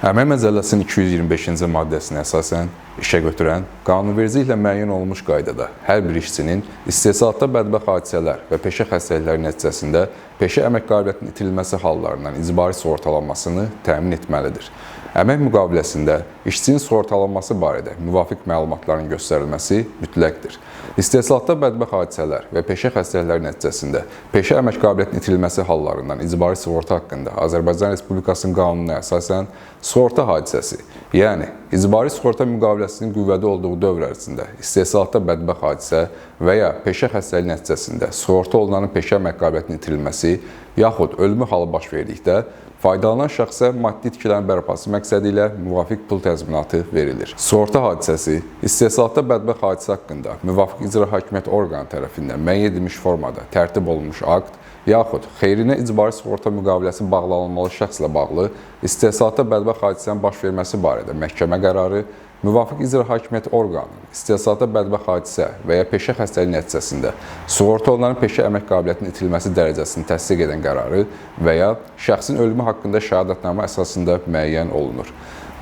Əmək Məcəlləsinin 225-ci maddəsinə əsasən işə götürən qanunvericiliklə müəyyən olunmuş qaydada hər bir işçinin istehsalatda bədbəxt hadisələr və peşə xəstəlikləri nəticəsində peşə əmək qabiliyyətinin itirilməsi hallarından icbari sığortalanmasını təmin etməlidir. Əmək müqaviləsində işçinin sığortalanması barədə müvafiq məlumatların göstərilməsi mütləqdir. İstehsalatda bədbəxt hadisələr və peşə xəstəlikləri nəticəsində peşə əmək qabiliyyətinin itirilməsi hallarından icbari sığorta haqqında Azərbaycan Respublikasının qanununa əsasən sığorta hadisəsi, yəni icbari sığorta müqaviləsinin qüvvədə olduğu dövr ərzində istehsalatda bədbəxt hadisə və ya peşə xəstəliyi nəticəsində sığorta olunanın peşə əmək qabiliyyətinin itirilməsi yaxud ölümü halı baş verdikdə faydalanan şəxsə maddi itkilərin bərpası məqsədi ilə müvafiq pul təzminatı verilir. Sığorta hadisəsi istehsalatda bədbəxt hadisə haqqında müvafiq icra hakimiyyəti orqanı tərəfindən müəyyən edilmiş formada tərtib olunmuş akt yaxud xeyrinə icbari sığorta müqaviləsi bağlanılmalı şəxslə bağlı istehsalatda bədbəxt hadisənin baş verməsi barədə məhkəmə qərarı, müvafiq icra hakimiyyəti orqanının istehsalatda bədbəxt hadisə və ya peşə xəstəliyi nəticəsində sığorta olunanın peşə əmək qabiliyyətinin itirilməsi dərəcəsini təsdiq edən qərarı və ya şəxsin ölümü haqqında şəhadətnamə əsasında müəyyən olunur.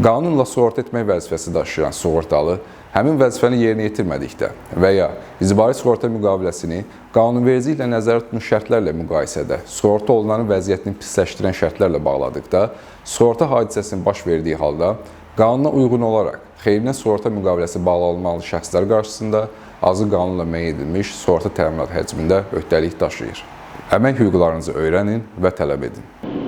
Qanunla sığorta etmək vəzifəsi daşıyan sığortalı həmin vəzifəni yerinə yetirmədikdə və ya icbari sığorta müqaviləsini qanunvericiliklə nəzərdə tutulmuş şərtlərlə müqayisədə sığorta olunanın vəziyyətini pisləşdirən şərtlərlə bağladıqda, sığorta hadisəsinin baş verdiyi halda qanuna uyğun olaraq xeyrinə sığorta müqaviləsi bağlanmalı şəxslər qarşısında azı qanunla müəyyən edilmiş sığorta təminatı həcmində öhdəlik daşıyır. Əmək hüquqlarınızı öyrənin və tələb edin.